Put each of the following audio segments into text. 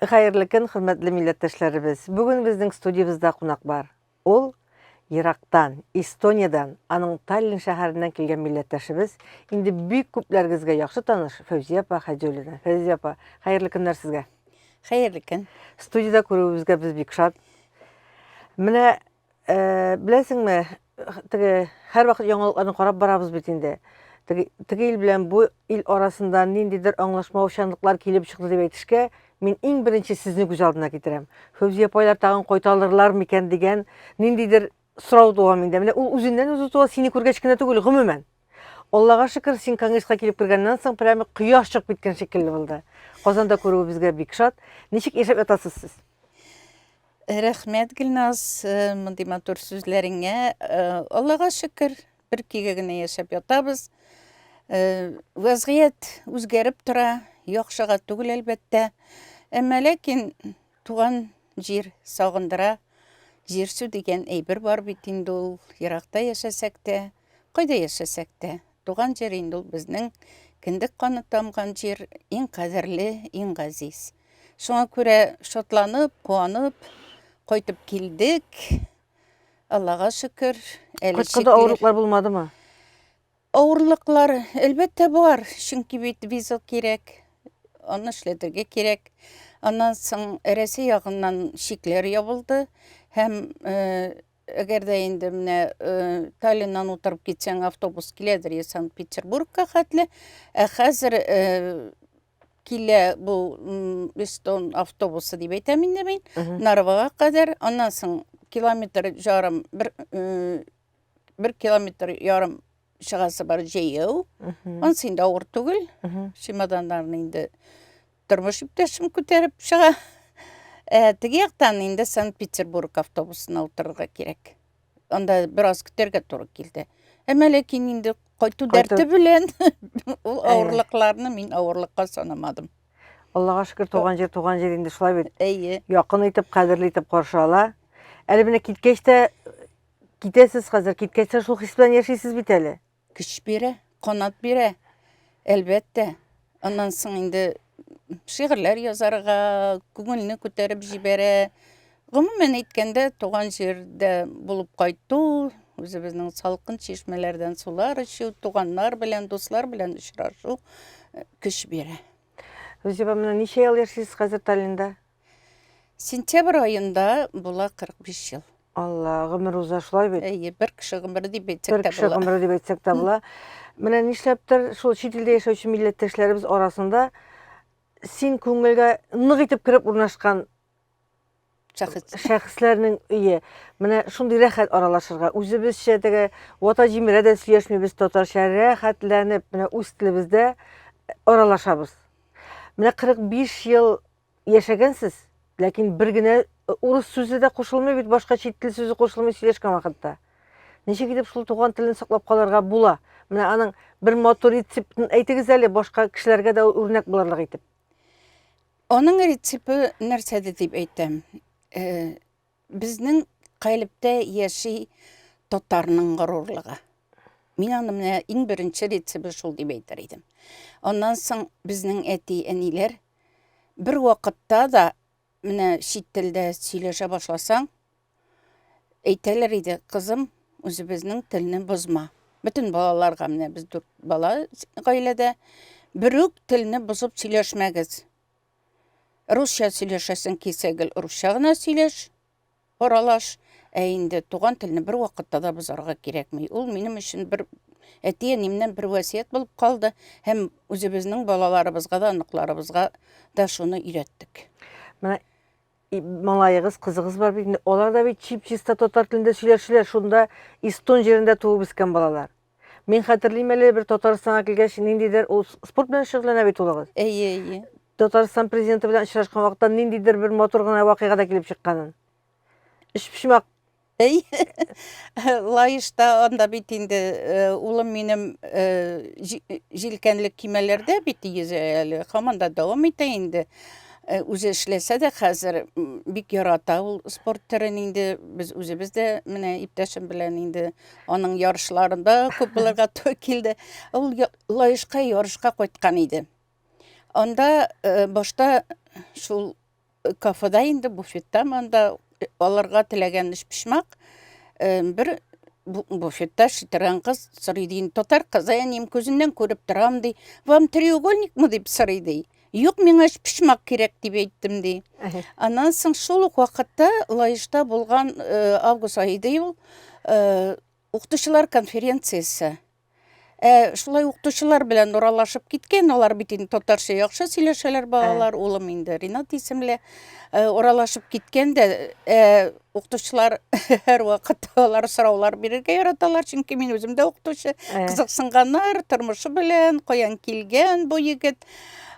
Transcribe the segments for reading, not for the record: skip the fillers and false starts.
Хәерле көн, хөрмәтле милләттәшләребез. Бүген безнең студиябездә кунак бар. Ул ерактан, Эстониядән, аның Таллин шәһәреннән килгән милләттәшебез, инде бик күпләрегезгә яхшы таныш Фәүзия апа Хәдиуллина. Фәүзия апа, хәерле көннәр сезгә. Хәерле көн. Студиядә күрүебезгә без бик шат. Менә Э, беләсеңме, теге һәрвакыт яңалыкларны карап барабыз бит инде. Теге, теге ил белән бу ил арасында ниндидер аңлашмаучанлыклар килеп чыкты дип әйтешкә, мин иң беренче сезне күз алдына китерәм. Фәүзия апайлар тагын кайта алырлар микән дигән ниндидер сорау туа миндә. Менә ул үзеннән үзе туа, сине күргәч кенә түгел, гомумән. Аллага шөкер, син конгресска килеп кергәннән соң прямо кояш чыгып киткән шикелле булды. Казанда күрүебезгә бик шат. Ничек яшәп ятасыз сез? Рәхмәт, Гөлназ, э, мондый матур сүзләреңә. Э, Аллага шөкер, бер көйгә генә яшәп ятабыз. Э, вәзгыять үзгәреп тора, яхшыга түгел, әлбәттә. Әмма ләкин туган җир сагындыра. Җирсү дигән әйбер бар бит инде ул. Еракта яшәсәк тә, кайда яшәсәк тә, туган җир инде ул безнең кендек каны тамган җир, иң кадерле, иң газиз. Шуңа күрә шатланып, куанып кайтып килдек. Аллага шөкер. Әле Кайтканда авырлыклар булмадымы? Авырлыклар, әлбәттә, бар. Чөнки бит виза кирәк, аны эшләтергә кирәк. Аннан соң Рәсәй ягыннан чикләр ябылды һәм э, әгәр дә инде менә э, Таллиннан утырып китсәң, автобус киләдер я Санкт-Петербургка хәтле. Ә хәзер э, килә бу Эстон автобусы дип әйтәм инде мин. Нарвага кадәр, аннан соң километр ярым бер бер километр ярым чыгасы бар җәяү. Анысы инде авыр түгел. Чемоданнарны инде тормыш иптәшем күтәреп чыга. Ә теге яктан инде Санкт-Петербург автобусына утырырга кирәк. Анда бераз көтәргә туры килде. Әмма ләкин инде кайту дәрте белән ул авырлыкларны мин авырлыкка санамадым. Аллага шөкер, туган җир туган җир инде шулай бит. Әйе. Якын итеп, кадерле итеп каршы ала. Әле менә киткәч тә китәсез хәзер, киткәч тә шул хис белән яшисез бит әле. Көч бирә, канат бирә, әлбәттә. Аннан соң инде шигырьләр язарга, күңелне күтәреп җибәрә. Гомумән әйткәндә, туган җирдә булып кайту, үзебезнең салкын чишмәләрдән сулар эчү, туганнар белән, дуслар белән очрашу э, көч бирә. Рузия менә ничә ел яшисез хәзер Таллинда? Сентябрь аенда була 45 ел. Алла, гомер уза шулай бит. Әйе, бер кеше гомере дип әйтсәк тә була. Бер кеше гомере дип әйтсәк тә була. Менә нишләптер шул чит илдә яшәүче милләттәшләребез арасында син күңелгә нык итеп кереп урнашкан шәхес. шәхесләрнең өе. Менә шундый рәхәт аралашырга. Үзебезчә теге вата җимерә дә сөйләшмибез татарча, рәхәтләнеп менә үз телебездә аралашабыз. Менә 45 ел яшәгәнсез, ләкин бер генә э, урыс сүзе дә кушылмый бит, башка чит тел сүзе кушылмый сөйләшкән вакытта. Ничек итеп шул туган телен саклап калырга була? Менә аның бер матур рецептын әйтегез әле, башка кешеләргә дә үрнәк булырлык итеп. Аның рецепты нәрсәдә дип әйтәм? Э, Безнең калебтә яши татарның горурлыгы. Мин аны менә иң беренче рецепты шул дип әйтер идем. Аннан соң безнең әти-әниләр бер вакытта да менә чит телдә сөйләшә башласаң, әйтәләр иде, кызым, үзебезнең телне бозма. Бөтен балаларга менә без дүрт бала гаиләдә берүк телне бозып сөйләшмәгез. Русча сөйләшәсең килсә, гел русча гына сөйләш, аралаш. Ә инде туган телне бер вакытта да бозарга кирәкми. Ул минем өчен бер әти-әниемнән бер васыять булып калды һәм үзебезнең балаларыбызга да, оныкларыбызга да шуны өйрәттек. Менә малаегыз, кызыгыз бар бит инде. Алар да бит чип-чиста татар телендә сөйләшәләр. Шунда эстон җирендә туып үскән балалар. Мин хәтерлим әле бер Татарстанга килгәч, ниндидер ул спорт белән шөгыльләнә бит улыгыз. Әйе, әйе. Татарстан президенты белән очрашкан вакытта ниндидер бер матур гына вакыйга да килеп чыкканын. Өчпочмак. Әй, Лаешта анда бит инде э, улым минем э, җилкәнле көймәләрдә бит йөзә әле, һаман да дәвам итә инде. Э, үзе эшләсә дә хәзер бик ярата ул спорт төрен инде. Без үзебез дә менә иптәшем белән инде Аның ярышларында күп булырга туры килде. Ул Лаешка ярышка кайткан иде. Анда э, башта шул кафеда инде буфетта монда алырга теләгән өчпочмак бер буфетта шитергән кыз сорый ди татар кызы әнием күзеннән күреп торам ди вам треугольникмы дип сорый ди юк миңа өчпочмак кирәк дип әйттем ди аннан соң шул ук вакытта лаешта булган август ае ди ул укытучылар конференциясе Ә, шулай укытучылар белән аралашып киткән, алар бит инде татарча яхшы сөйләшәләр балалар, улым инде Ринат исемле. Ә, аралашып киткән дә, ә, укытучылар һәрвакыт алар сораулар бирергә яраталар, чөнки мин үзем дә укытучы. Кызыксынганнар тормышы белән, каян килгән бу егет.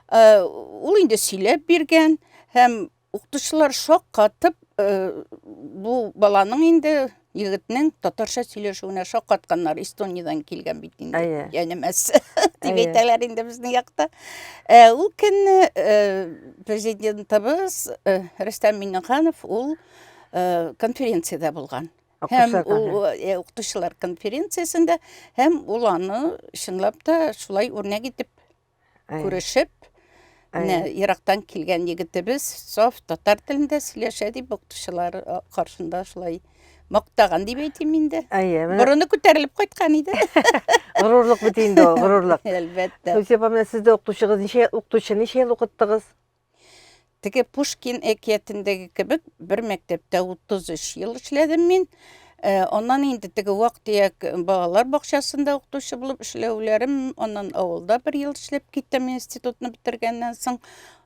Ә, ул инде сөйләп биргән һәм Укытучылар шаккатып, э, бу баланың инде егетнең татарча сөйләшүенә шаккатканнар. Эстониядән килгән бит инде. Әйе. Янәмәсе дип Әйе. әйтәләр инде безнең якта. Э, ул көнне э, президентыбыз э, Рөстәм Миңнеханов ул э, конференциядә булган. Һәм Укытучылар ул конференциясе. э, укытучылар конференциясендә һәм ул аны чынлап та шулай үрнәк итеп күрешеп, менә ерактан килгән егетебез саф татар телендә сөйләшә дип укытучылар каршында шулай мактаган дип әйтим инде. Әйе, менә Борыны күтәрелеп кайткан иде. Горурлык бит инде ул, горурлык. Әлбәттә. Фәүзия апа, менә сез дә укытучыгыз, ничә укытучы, ничә ел укыттыгыз? Теге Пушкин әкиятендәге кебек бер мәктәптә 33 ел эшләдем мин. Э, аннан инде теге вак-төяк балалар бакчасында укытучы булып эшләүләрем, аннан авылда бер ел эшләп киттем институтны бетергәннән соң.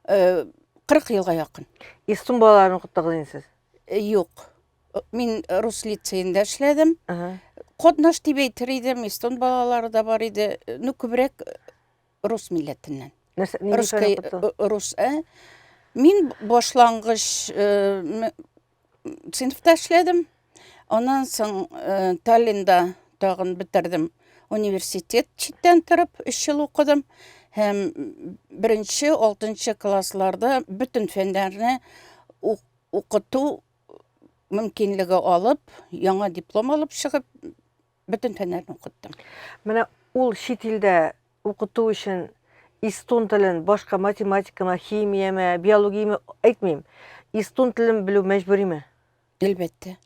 40 э, елга якын. Эстон балаларын укыттыгыз инде сез? Э, юк. Мин рус лицеенда эшләдем. Катнаш дип әйтер идем, эстон балалары да бар иде. Ну, күбрәк рус милләтеннән. Нәрсә, нинди Русский, фән укыттың? э, рус, ә? Мин башлангыч э, сыйныфта эшләдем. Аннан соң э, Таллинда тагын бетердем университет читтән торып, өч ел укыдым. Һәм беренче, алтынчы классларда бөтен фәннәрне укыту мөмкинлеге алып, яңа диплом алып чыгып, бөтен фәннәрне укыттым. Менә ул чит илдә укыту өчен эстон телен, башка математикамы, химияме, биологияме әйтмим. Эстон телен белү мәҗбүриме? Әлбәттә.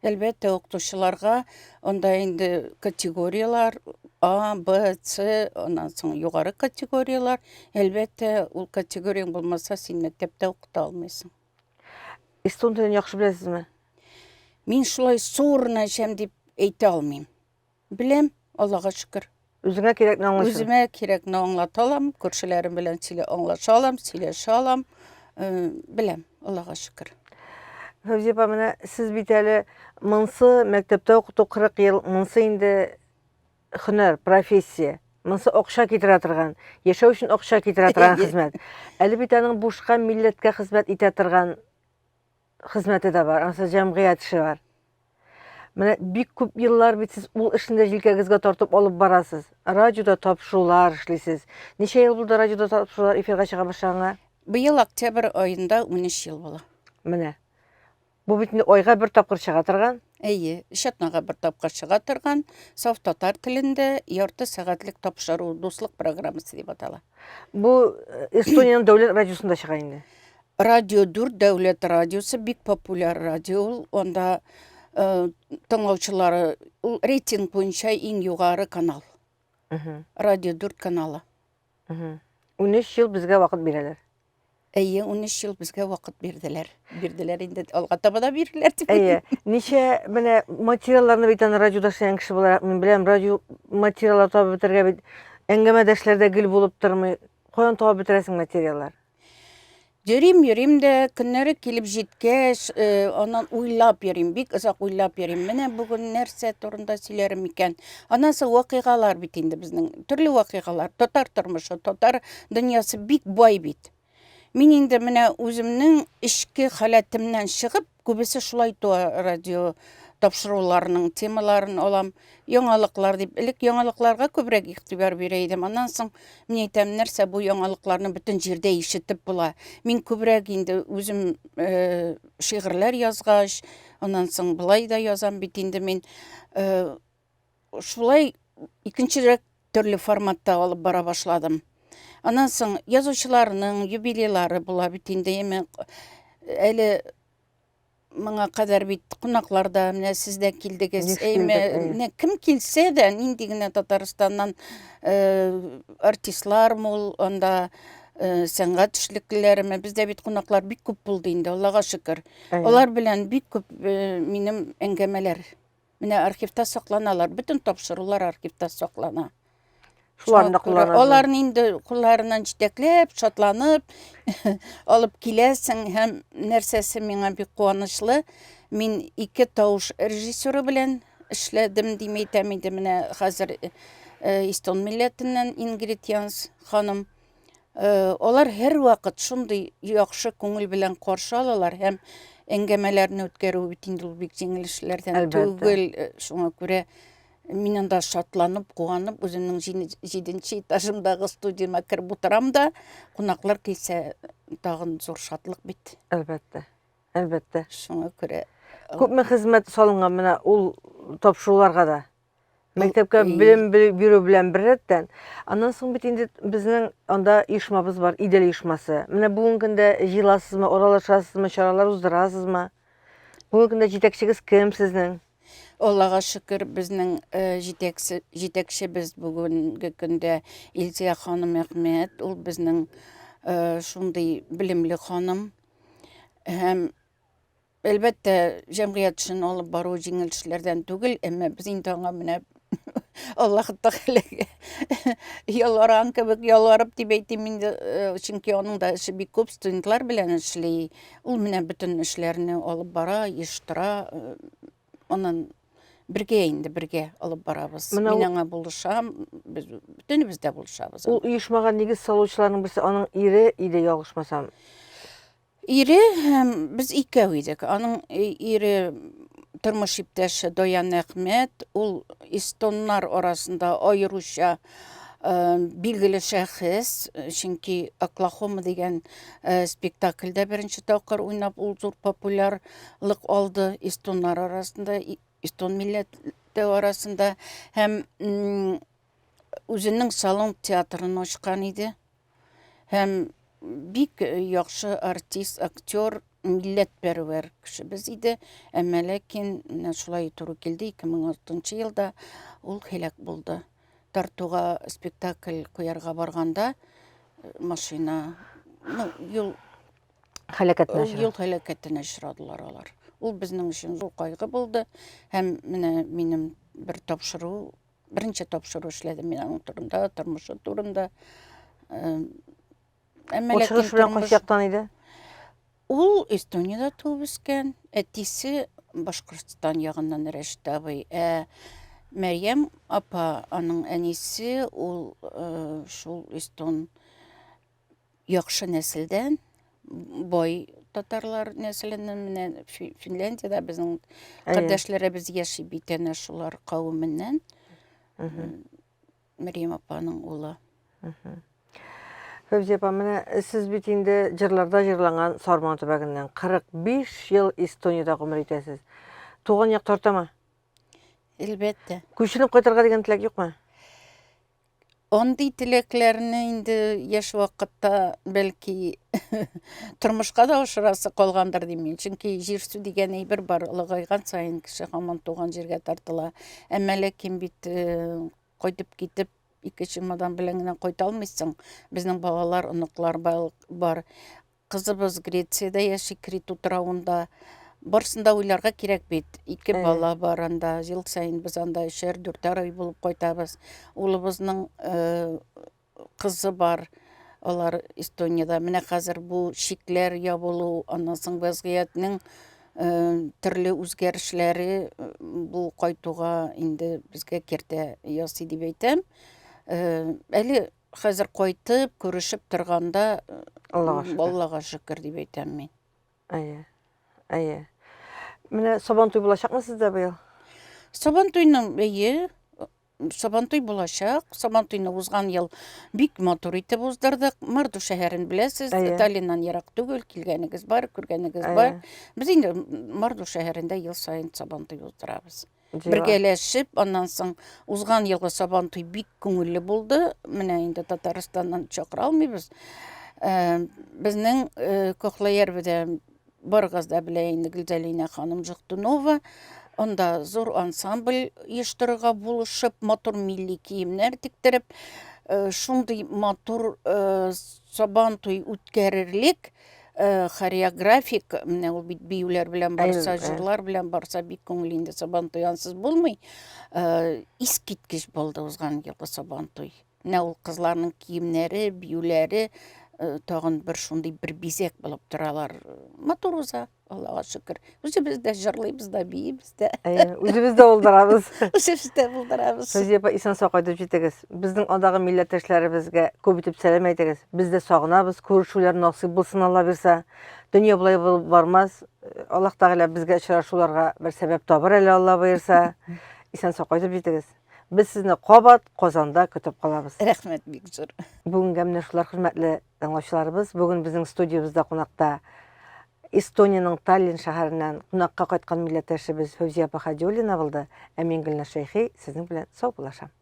Әлбәттә, укытучыларга анда инде категорияләр А, Б, С, аннан соң югары категорияләр. Әлбәттә, ул категорияң булмаса, син мәктәптә укыта алмыйсың. Эстон телен яхшы беләсезме? Мин шулай су урынына эчәм дип әйтә алмыйм. Беләм, Аллага шөкер. Үзеңә кирәкне аңлыйсың. Үземә кирәкне аңлата алам, күршеләрем белән сөйлә аңлаша алам, сөйләшә алам. Э, беләм, Аллага шөкер. Фәүзия апа, менә сез бит әле монсы мәктәптә укыту 40 ел, монсы инде һөнәр, профессия. Монсы акча китерә торган, яшәү өчен акча китерә торган хезмәт. Әле бит аның бушка милләткә хезмәт итә торган хезмәте дә бар, анысы җәмгыять эше бар. Менә бик күп еллар бит сез ул эшне дә җилкәгезгә тартып алып барасыз. Радиода тапшырулар эшлисез. Ничә ел булды радиода тапшырулар эфирга чыга башлаганга? Быел октябрь аенда 13 ел була. Менә. Бу бит инде айга бер тапкыр чыга торган. Әйе, өч атнага бер тапкыр чыга торган саф татар телендә ярты сәгатьлек тапшыру Дуслык программасы дип атала. Бу э, Эстониянең дәүләт радиосында чыга инде. Радио 4 дәүләт радиосы бик популяр радио ул. Анда э, тыңлаучылары ул рейтинг буенча иң югары канал. Радио 4 каналы. 13 ел безгә вакыт бирәләр. Әйе, 13 ел безгә вакыт бирделәр. Бирделәр инде, алга таба да бирерләр дип. Әйе. Ничә менә материалларны бит аны радиода эшләгән кеше буларак мин беләм, радио материаллар табып бетерергә бит әңгәмәдәшләр дә гел булып тормый. Каян табып бетерәсең материаллар? Йөрим, йөрим дә, көннәре килеп җиткәч, э, аннан уйлап йөрим, бик озак уйлап йөрим. Менә бүген нәрсә турында сөйләрем икән? Аннан соң вакыйгалар бит инде безнең, төрле вакыйгалар, татар тормышы, татар дөньясы бик бай бит. Мин инде менә үземнең эчке халәтемнән чыгып, күбесе шулай туа радио тапшыруларының темаларын алам. Яңалыклар дип, элек яңалыкларга күбрәк игътибар бирә идем. Аннан соң мин әйтәм, нәрсә бу яңалыкларны бөтен җирдә ишетеп була. Мин күбрәк инде үзем э, шигырьләр язгач, аннан соң былай да язам бит инде мин. Э, шулай икенчерәк төрле форматта алып бара башладым. Аннан соң язучыларның юбилейлары була бит инде, яме әле моңа кадәр бит кунаклар да, менә сез дә килдегез. Әйме, менә кем килсә дә, нинди генә Татарстаннан э, артистлар мул, анда э, сәнгать эшлеклеләреме, бездә бит кунаклар бик күп булды инде, Аллага шөкер. Алар белән бик күп э, минем әңгәмәләр. Менә архивта сакланалар, бөтен тапшырулар архивта саклана. Шуларны да кулланасың. Аларны инде кулларыннан җитәкләп, шатланып алып киләсең һәм нәрсәсе миңа бик куанычлы, мин ике тавыш режиссеры белән эшләдем дим әйтәм инде менә хәзер э, эстон милләтеннән Ингрид Янс ханым. Э, алар һәрвакыт шундый яхшы күңел белән каршы алалар һәм әңгәмәләрне үткәрү бит инде ул бик җиңел эшләрдән түгел. Э, шуңа күрә мин анда шатланып, куанып, үземнең җиденче этажымдагы студияма кереп утырам да, кунаклар килсә, тагын зур шатлык бит. Әлбәттә. Әлбәттә. Шуңа күрә күпме хезмәт салынган менә ул тапшыруларга да. Мәктәпкә белем бирү белән беррәттән, аннан соң бит инде безнең анда оешмабыз бар, Идел оешмасы. Менә бүгенге көндә җыеласызмы, аралашасызмы, чаралар уздырасызмы? Бүгенге көндә җитәкчегез кем сезнең? Аллага шөкер, безнең э, җитәкче, җитәкчебез бүгенге көндә Илзия ханым Әхмәт. Ул безнең э, шундый белемле ханым. Һәм әлбәттә, җәмгыять эшен алып бару җиңел эшләрдән түгел, әмма без инде аңа менә Аллаһ Тәгаләгә ялварган кебек ялварып дип әйтим инде, э, чөнки аның да эше бик күп, студентлар белән эшли. Ул менә бөтен эшләрне алып бара, оештыра. Э, аннан бергә инде бергә алып барабыз. Менә Мин аңа булышам, без бөтенебез дә булышабыз. Ул оешмага нигез салучыларның берсе аның ире иде, ялгышмасам. Ире һәм без икәү идек. Аның ире тормыш иптәше Даян Әхмәт, ул эстоннар арасында аеруча э, билгеле шәхес, чөнки Оклахома дигән э, спектакльдә беренче тапкыр уйнап, ул зур популярлык алды эстоннар арасында, эстон милләте арасында һәм үзенең салон театрын ачкан иде. Һәм бик яхшы артист, актер, милләтпәрвәр кешебез иде. Әмма ләкин менә шулай туры килде, 2006 елда ул һәлак булды. Тартуга спектакль куярга барганда э, машина, ну, юл һәлакәтенә очрады. Юл һәлакәтенә очрадылар алар. Ул безнең өчен зур кайгы булды. Һәм менә минем бер тапшыру Беренче тапшыру эшләдем мин аның турында, тормышы турында. Әмма ләкин чыгыш белән кайсы яктан иде? Ул Эстониядә туып үскән. Әтисе Башкортстан ягыннан Рәшит абый. Ә Мәрьям апа, аның әнисе, ул шул эстон яхшы нәселдән, бай татарлар нәселеннән менә Финляндиядә безнең кардәшләребез яши бит әнә шулар кавеменнән. Мәрьям апаның улы. Фәүзия апа, менә сез бит инде җырларда җырланган Сарман төбәгеннән 45 ел Эстониядә гомер итәсез. Туган як тартамы? Әлбәттә. Күченеп кайтырга дигән теләк юкмы? Андый теләкләрне инде яшь вакытта бәлки тормышка да ашырасы калгандыр дим мин. Чөнки җир-су дигән әйбер бар, олыгайган саен кеше һаман туган җиргә тартыла. Әмма ләкин бит э, кайтып китеп ике чемодан белән генә кайта алмыйсың. Безнең балалар, оныклар бар. Кызыбыз Грециядә яши, Крит утравында. Барысын да уйларга кирәк бит. Ике Әйе. бала бар анда. Ел саен без анда өчәр, дүртәр ай булып кайтабыз. Улыбызның э, кызы бар. Алар Эстониядә. Менә хәзер бу чикләр ябылу, аннан соң вәзгыятьнең э, төрле үзгәрешләре э, бу кайтуга инде безгә киртә ясый дип әйтәм. Э, әле Хәзер кайтып, күрешеп торганда, Аллага шөкер. Аллага шөкер дип әйтәм мин. Әйе. Әйе. Менә Сабантуй булачакмы сездә быел? Сабантуйның, әйе, Сабантуй булачак. Сабантуйны узган ел бик матур итеп уздырдык. Марду шәһәрен беләсез, Таллиннан ерак түгел, килгәнегез бар, күргәнегез бар. Без инде Марду шәһәрендә ел саен Сабантуй уздырабыз. Бергәләшеп, аннан соң узган елгы Сабантуй бик күңелле булды. Менә инде Татарстаннан чакыра алмыйбыз. Э, безнең э, Кохлаярведә барыгыз да белә инде Гөлзәлинә ханым Жохтунова. Анда зур ансамбль оештырырга булышып, матур милли киемнәр тектереп, э, шундый матур Сабантуй үткәрерлек Э, хореографик, менә ул бит биюләр белән барса, җырлар белән барса, бик күңел инде Сабантуй ансыз булмый. Э, искиткеч булды узган елгы Сабантуй. Менә ул кызларның киемнәре, биюләре э, тагын бер шундый бер бизәк булып торалар. Матур уза. Аллага шөкер. Үзебез дә җырлыйбыз да, биибез дә. Әйе, үзебез дә булдырабыз. Үзебез дә булдырабыз. Фәүзия апа, исән-сау кайтып җитегез. Безнең андагы милләттәшләребезгә күп итеп сәлам әйтегез. Без дә сагынабыз, күрешүләр насыйп булсын, Алла бирсә. Дөнья болай булып бармас. Аллаһ Тәгалә безгә очрашуларга бер сәбәп табыр әле, Алла боерса. Исән-сау кайтып җитегез. Без сезне кабат Казанда көтеп калабыз. Рәхмәт бик зур. Бүгенгә менә шулар, хөрмәтле тыңлаучыларыбыз. Бүген безнең студиябездә кунакта Эстониянең Таллин шәһәреннән кунакка кайткан милләттәшебез Фәүзия апа Хадиуллина булды. Ә мин Гөлназ Шәйхи сезнең белән саубуллашам.